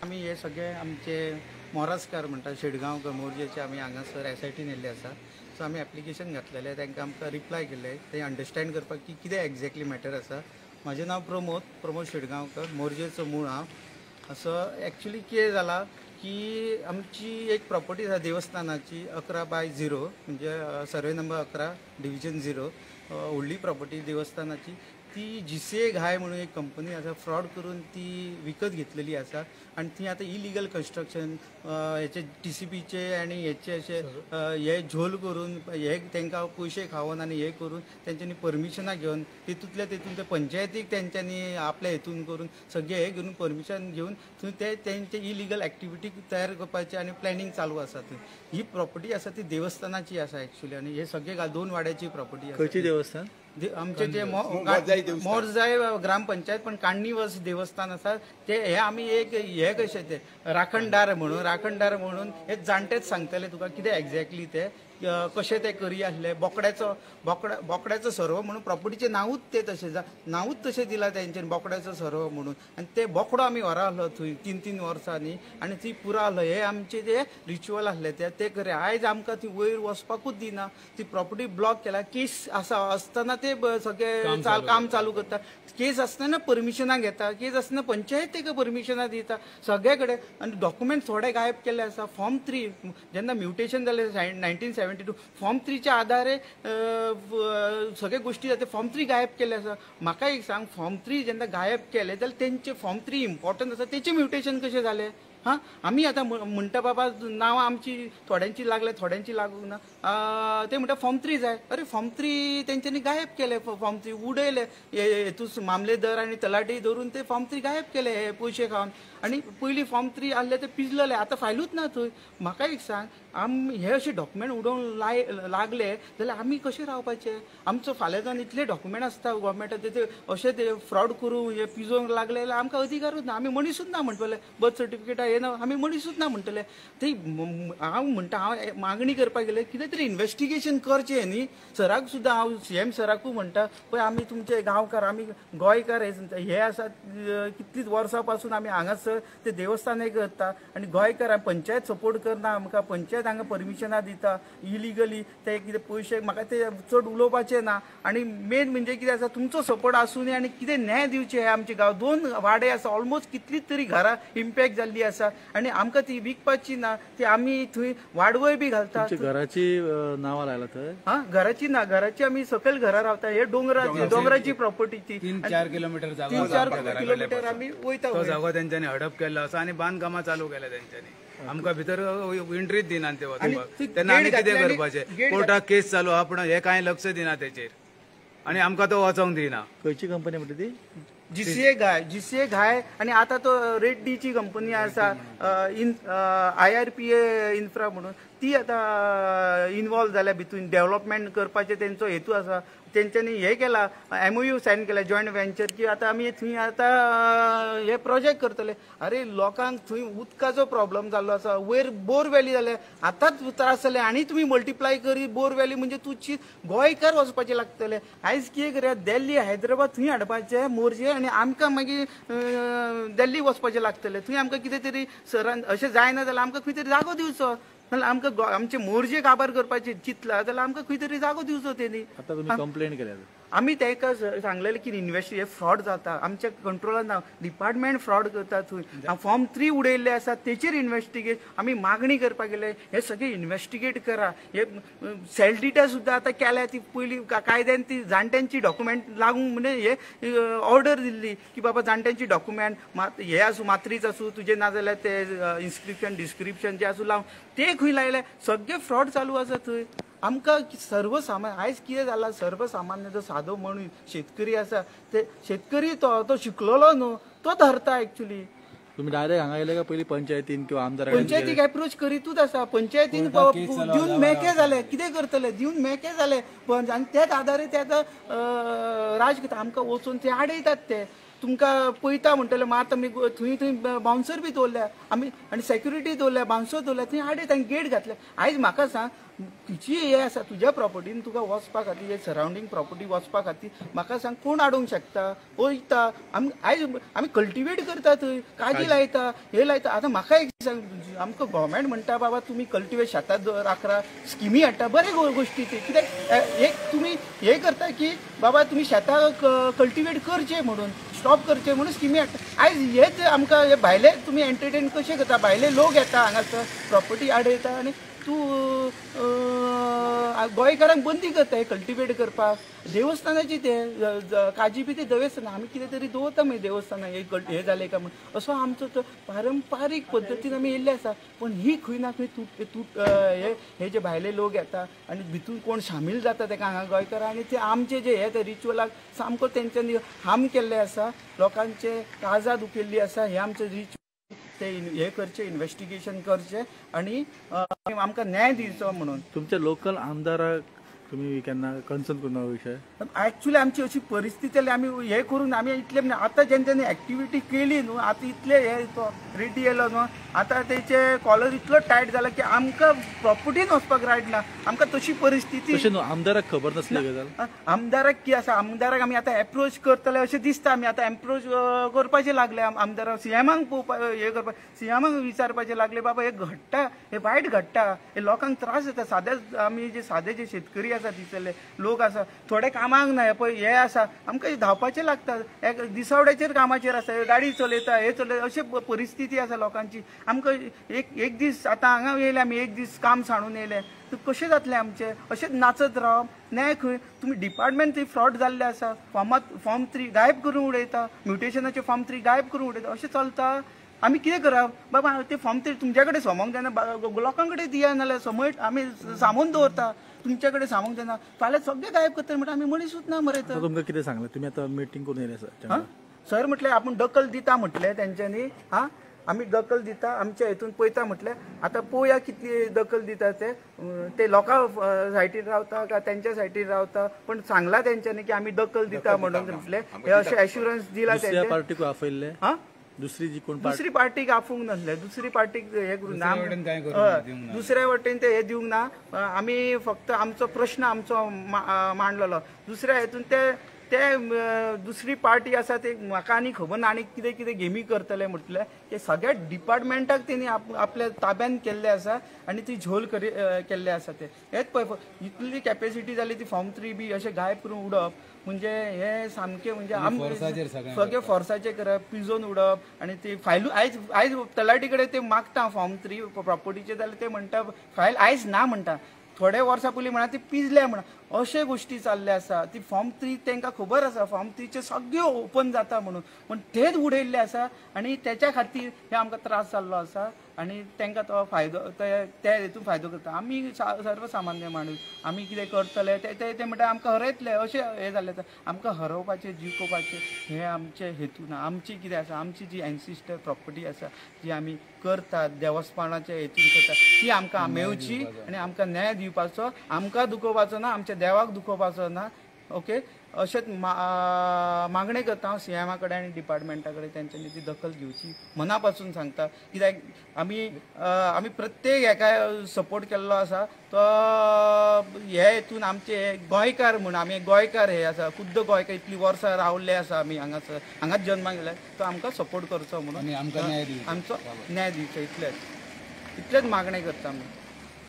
आमी हे सगळे आमचे मोरासकार म्हणटा शेडगांव मोरजेचे आमी हांगासर एसआयटीन येयल्ले आसा. सो आमी एप्लिकेशन घातलेलें, तांकां आमकां रिप्लाय केल्ले, ते अंडरस्टँड करपाक की कितें एग्जॅक्टली मॅटर आसा. म्हाजें नांव प्रमोद शेडगांवकर, मोरजेचो मूळ हांव. असो एक्चुली कितें जाला की आमची एक प्रॉपर्टी आसा देवस्थानाची 11/0 म्हणजे सर्वे नंबर 11 डिविजन 0, व्हडली प्रॉपर्टी देवस्थानाची. ती जीसीए घाय म्हणून एक कंपनी आसा, फ्रॉड करून ती विकत घेतलेली आसा आनी ती आतां इलिगल कन्स्ट्रक्शन हेचे टीसीपीचे आनी हेचे अशे हे झोल करून हे तांकां पयशे खावन आनी हे करून तेंच्यांनी परमिशनां घेवन तितूंतल्या तितून ते पंचायतीक तेंच्यांनी आपल्या हेतून करून सगळे हे घेवन परमिशन घेवन थंय ते तेंचे इलिगल एक्टिविटी तयार करपाचे आनी प्लॅनिंग चालू आसा. थंय ही प्रॉपर्टी आसा ती देवस्थानाची आसा एक्चुली आनी हे सगळे 2 वाड्याची प्रॉपर्टी आसा. खंयची देवस्थान? आमचे जे मोरजाय ग्रामपंचायत पण कांडणीवस देवस्थान आसा ते हे आमी एक हे कशे ते राखणदार म्हणून हे जाणटेच सांगतले तुका कितें एग्जॅक्टली ते कशें ते करी आसले. बोकड्याचो सर्व म्हणून प्रॉपर्टीचें नांवूच ते तशें नांवूच तशें दिलां तेंच्यांनी, बोकड्याचो सर्व म्हणून. आनी ते बोकडो आमी व्हरा आसलो थंय 3-3 वर्सांनी आनी ती पुरा आसलो. हे आमचे जे रिच्युअल आसले ते करे. आयज आमकां ती वयर वचपाकूच दिना, ती प्रॉपर्टी ब्लॉक केला. केस आसा आसतना ते सगळे काम चालू करता, केस आसतना परमिशनां घेता, केस आसतना पंचायतीक परमिशनां दिता सगळे कडेन. आनी डॉक्युमेंट थोडे गायब केल्ले आसा. फॉर्म 3 जेन्ना म्युटेशन जालें 1972, फॉर्म 3च्या आधारे सगळे गोष्टी जाता. फॉर्म 3 गायब केले आसा. म्हाका एक सांग, फॉर्म 3 जेन्ना गायब केले जाल्यार तेंचे फॉर्म 3 इम्पॉर्टंट आसा, तेचें म्युटेशन कशें जालें? हां, आमी आतां म्हणटा बाबा नांवां आमची थोड्यांची लागले थोड्यांची लागूंक ना, ते म्हणटा फॉर्म 3 जाय. अरे फॉर्म 3 तेंच्यांनी गायब केले, फॉर्म 3 उडयले हेतून मामलेदार आनी तलाठी धरून ते फॉर्म 3 गायब केले हे पयशे खावन. आनी पयलीं फॉर्म 3 आहले ते पिजलेले, आतां फायलूच ना थंय. म्हाका एक सांग, आमी हे अशे डॉक्युमेंट उडोवंक लागले जाल्यार आमी कशें रावपाचें? आमचो फाल्यां जावन इतले डॉक्युमेंट आसता गव्हर्मेंटाचे, ते अशे ते फ्रॉड करूं हे पिजोवंक लागले जाल्यार आमकां अधिकारूच ना. आमी मनीसूच ना म्हणटले, बर्थ सर्टिफिकेट हे ना, आमी मनीसूच ना म्हणटले. ते हांव म्हणटा, हांव मागणी करपाक गेले कितें तरी इन्वेस्टिगेशन करचें न्ही. सराक सुद्दां हांव सीएम सराकूय म्हणटा, पळय आमी तुमचे गांवकार, आमी गोंयकार, हे आसा कितलींच वर्सां पासून आमी हांगासर ते देवस्थान करता आनी गोंयकार पंचायत सपोर्ट करना आमकां, पंचायत हांगा परमिशनां दिता इलिगली, ते कितें पयशे म्हाका ते चड उलोवपाचें ना. आनी मेन म्हणजे कितें आसा, तुमचो सपोर्ट आसूनय आनी कितें न्याय दिवचें. हे आमचे गांव 2 वाडे आसा, ऑलमोस्ट कितलीच तरी घरां इम्पॅक्ट जाल्ली आसा आनी आमकां ती विकपाची ना, ती आमी थंय वाडवय बी घालता. घराची नांवां लायला थंय? हां, घराची ना, घराची आमी सकयल घरां रावता. हे दोंगराची प्रॉपर्टी ती 3-4 किलोमीटर जागो, 3-4 किलोमीटर आमी वयता. तो जागो तेंच्यांनी हडप केल्लो आसा आनी बांदकामां चालू केल्या तेंच्यांनी. आमकां भितर एंट्रीच दिना ते वचपाक. तेन्ना आमी कितें करपाचें? कोर्टाक केस चालू आहा पूण हे कांय लक्ष दिना तेचेर आनी आमकां तो वचोंक दिना. खंयची कंपनी म्हणटा ती? जीसीए घाय, जीसीए घाय. आनी आतां तो रेड्डीची कंपनी आसा, IRPA infra म्हणून, ती आतां इनवॉल्व जाल्या भितून. डेव्हलपमेंट करपाचे तेंचो हेतू आसा. तेंच्यांनी हे केला, MOU sign केला, जॉयंट वेंचर, की आतां आमी थंय आतां हे प्रोजेक्ट करतले. अरे लोकांक थंय उदकाचो प्रॉब्लम जाल्लो आसा, वयर बोरवेली जाले, आतांच त्रास जाले आनी तुमी मल्टिप्लाय करी बोरवेली म्हणजे तुची गोंयकार वचपाचें लागतलें. आयज कितें करया, दिल्ली हैदराबाद थंय हाडपाचें मोरजे आनी आमकां मागीर दिल्ली वचपाचें लागतलें. थंय आमकां कितें तरी सरान अशें जायना जाल्यार आमकां खंय तरी जागो दिवचो. नाल्यार आमकां आमचे मोरजे काबार करपाचें चिंतलां जाल्यार आमकां खंय तरी जागो दिवचो तेणी. आतां तुमी कंप्लेन केल्या? आमी ताका सांगलेलें की इन्वेस्ट फ्रॉड जाता, आमच्या कंट्रोलान ना, डिपार्टमेंट फ्रॉड करता. थंय फॉर्म 3 उडयल्ले आसा तेचेर इन्वेस्टिगेट आमी मागणी करपाक गेले, हे सगळे इन्वेस्टिगेट करा. हे सेल डिटा सुद्दां आतां केल्या, ती पयलीं कायद्यान ती जाणट्यांची डॉक्युमेंट लागूंक म्हणजे हे ऑर्डर दिल्ली की बाबा जाणट्यांची डॉक्युमेंट हे आसूं मात्रीच आसूं तुजें, नाजाल्यार ते इन्स्क्रिप्शन डिस्क्रिप्शन जे आसूं लावन ते खंय लायले. सगळे फ्रॉड चालू आसा थंय. आमकां सर्वसामान्य आयज कितें जालां, सर्वसामान्य जो सादो मनीस शेतकरी आसा, ते शेतकरी तो शिकलेलो न्हू, तो धरता एक्चुली. तुम्ही डायरेक्ट हांगा येयले काय पयलीं पंचायतीन किंवा आमदार? पंचायतीक एप्रोच करीतूच आसा. पंचायतीन दिवन मेके जाले, कितें करतले, दिवन मेके जाले. आनी त्याच आधारे ते आतां राज करता, आमकां वचून ते आडयतात ते. तुमकां पळयता म्हणटले मात आमी थंय थंय बाउन्सर बी दवरल्या आमी आनी सेक्युरिटी दवरल्या, बाउन्सर दवरल्या, थंय आडे तांकां गेट घातले. आयज म्हाका सांग तुजी हे आसा तुज्या प्रॉपर्टीन तुका वचपा खातीर सरावंडींग प्रॉपर्टी वचपा खातीर म्हाका सांग कोण आडोवंक शकता? वयता आमी आयज आमी कल्टिवेट करता, थंय काजी लायता, हे लायता. आतां म्हाका एक सांग, आमकां गव्हर्मेंट म्हणटा बाबा तुमी कल्टिवेट शेतां राखरा, स्किमी हाडटा, बरे गोश्टी ते कित्याक एक तुमी हे करता की बाबा तुमी शेतां कल्टिवेट करचे म्हणून, स्टॉप करचे म्हणून स्किमी हाडटा. आयज हेच आमकां हे भायले तुमी एंटरटेन कशें करता? भायले लोक येता हांगासर प्रॉपर्टी आडयता आनी तूं गोंयकारांक बंदी करता हे कल्टिवेट करपाक. देवस्थानाची ते काजी बी ते देवस्थान आमी कितें तरी दवरता मागीर देवस्थानाक हे जालें काय म्हणून असो आमचो तो पारंपारीक पद्दतीन आमी येयल्ले आसा. पूण ही खंय ना खंय तूट हे जे भायले लोक येता आनी भितून कोण सामील जाता तेका हांगा गोंयकार आनी ते आमचे जे हे ते रिच्युअलाक सामको तेंच्यांनी हार्म केल्ले आसा, लोकांचे काळजां दुखिल्ली आसा. हे आमचे रिच्युअल ते हे करचे, इन्वेस्टिगेशन करचे आनी आमकां न्याय दिवचो म्हणून. तुमच्या लोकल आमदाराक तुमी केन्ना कन्सर्न करून विशय? एक्चुअली आमची अशी परिस्थिती जाली आमी हे करून आमी इतले आतां जेन्ना एक्टिविटी केली न्हू, आतां इतले हे तो रेडी येयलो न्हू, आतां तेचे कॉलर इतलो टायट जाला की आमकां प्रॉपर्टीन वचपाक रायट ना, आमकां तशी परिस्थिती. तशें न्हू, आमदाराक खबर नासली गजाल? आमदाराक की आसा, आमदाराक आमी आतां एप्रोच करतले अशें दिसता. आमी आतां एप्रोच करपाचें लागले आमदाराक, सीएमाक पळोवपा हे करपाक, सीएमाक विचारपाचें लागले बाबा हे घडटा, हे वायट घडटा, हे लोकांक त्रास जाता. सादे आमी जे सादे जे शेतकरी आसा दिसले लोक आसा, थोडे कामाक ना पळय हे आसा, आमकां धांवपाचें लागता, एक दिसावड्याचेर कामाचेर आसा, गाडी चलयता, हे चलयता, अशी परिस्थिती आसा लोकांची. आमकां एक एक दीस आतां हांगा येयले आमी, एक दीस काम सांडून येयले तर कशें जातलें आमचें? अशेंच नाचत रावप न्याय खंय? तुमी डिपार्टमेंट थंय फ्रॉड जाल्ले आसा, फॉर्मात फॉर्म 3 गायब करून उडयता, म्युटेशनाचे फॉर्म 3 गायब करून उडयता, अशें चलता. आमी कितें करप बाबा? ते फॉर्म 3 तुमच्या कडेन सोमोंक जायना, लोकां कडेन दिया, नाल्यार समय आमी सांबोवन दवरता, तुमच्या कडेन सांगूंक जायना, फाल्यां सगळें गायब करतले म्हणटा आमी मनीसूच ना मरे. तर तुमकां कितें सांगलें? तुमी आतां मिटींग करून येयले सर? सर म्हटलें आपूण दखल दिता म्हटलें तेंच्यांनी, हा आमी दखल दिता, आमच्या हितून पळयता म्हटलें. आतां पळोवया कितली दखल दिता ते, ते लोकां सायटीर रावता काय तेंच्या सायटीर रावता, पण सांगलां तेंच्यांनी की आमी दखल दिता म्हणून म्हटलें, हे अशें एश्युरन्स दिला. दुसऱ्या पार्टीक आपयल्लें? हा, दुसरी जी कोण दुसरी पार्टीक आफूंक नासले, दुसरी पार्टीक हे करूंक ना, दुसऱ्या वटेन ते हे दिवंक ना. आमी फक्त आमचो प्रश्न आमचो मांडलेलो. दुसऱ्या हेतून ते ते दुसरी पार्टी आसा ते म्हाका आनी खबर ना आनी कितें कितें गेमी करतले म्हटलें. ते सगळ्या डिपार्टमेंटाक तेणी आपल्या ताब्यान केल्ले आसा आनी ती झोल केल्ले आसा. ते हेच पळय इतली कॅपेसिटी जाली ती फॉर्म 3 बी अशें गायब करून उडप म्हणजे हे सामकें म्हणजे सगळे फोर्साचेर करप, पिजोवन उडप. आनी ती फायलू आयज आयज तलाठी कडेन ते मागता फॉर्म 3 प्रॉपर्टीचे जाल्यार ते म्हणटा फायल आयज ना म्हणटा, थोडे वर्सां पयलीं म्हणा ती पिजल्या म्हणा, अशे गोश्टी चालले आसा. ती फॉर्म 3 तांकां खबर आसा, फॉर्म 3चे सगळे ओपन जाता म्हणून, पूण तेच उडयल्ले आसा आनी तेच्या खातीर हे आमकां त्रास जाल्लो आसा आनी तांकां तो फायदो ते हितून फायदो करता. आमी सर्वसामान्य माणूस, आमी कितें करतले ते ते म्हणटा आमकां हरयतले अशें हें जालें. आमकां हरोवपाचें जिखोवपाचें हें आमचें हेतू ना. आमची कितें आसा, आमची जी एन्सिस्टर प्रॉपर्टी आसा जी आमी करतात देवस्थानाच्या हेतून करतात ती आमकां मेळची आनी आमकां न्याय दिवपाचो, आमकां दुखोवपाचो ना, आमच्या देवाक दुखोवपाचो ना. ओके, अशेंच मागणें करता हांव सीएमा कडेन आनी डिपार्टमेंटा कडेन, तेंच्यांनी ती दखल घेवची मना पासून सांगता. कित्याक आमी आमी प्रत्येक हेका सपोर्ट केल्लो आसा तो हे हितून आमचे गोंयकार म्हूण आमी गोंयकार हे आसा, खुद्द गोंयकार इतलीं वर्सां रावल्ले आसा आमी हांगासर, हांगाच जल्माक येयले, तो आमकां सपोर्ट करचो म्हणून, आमचो न्याय दिवचो, इतलेंच इतलेंच मागणें करता आमी.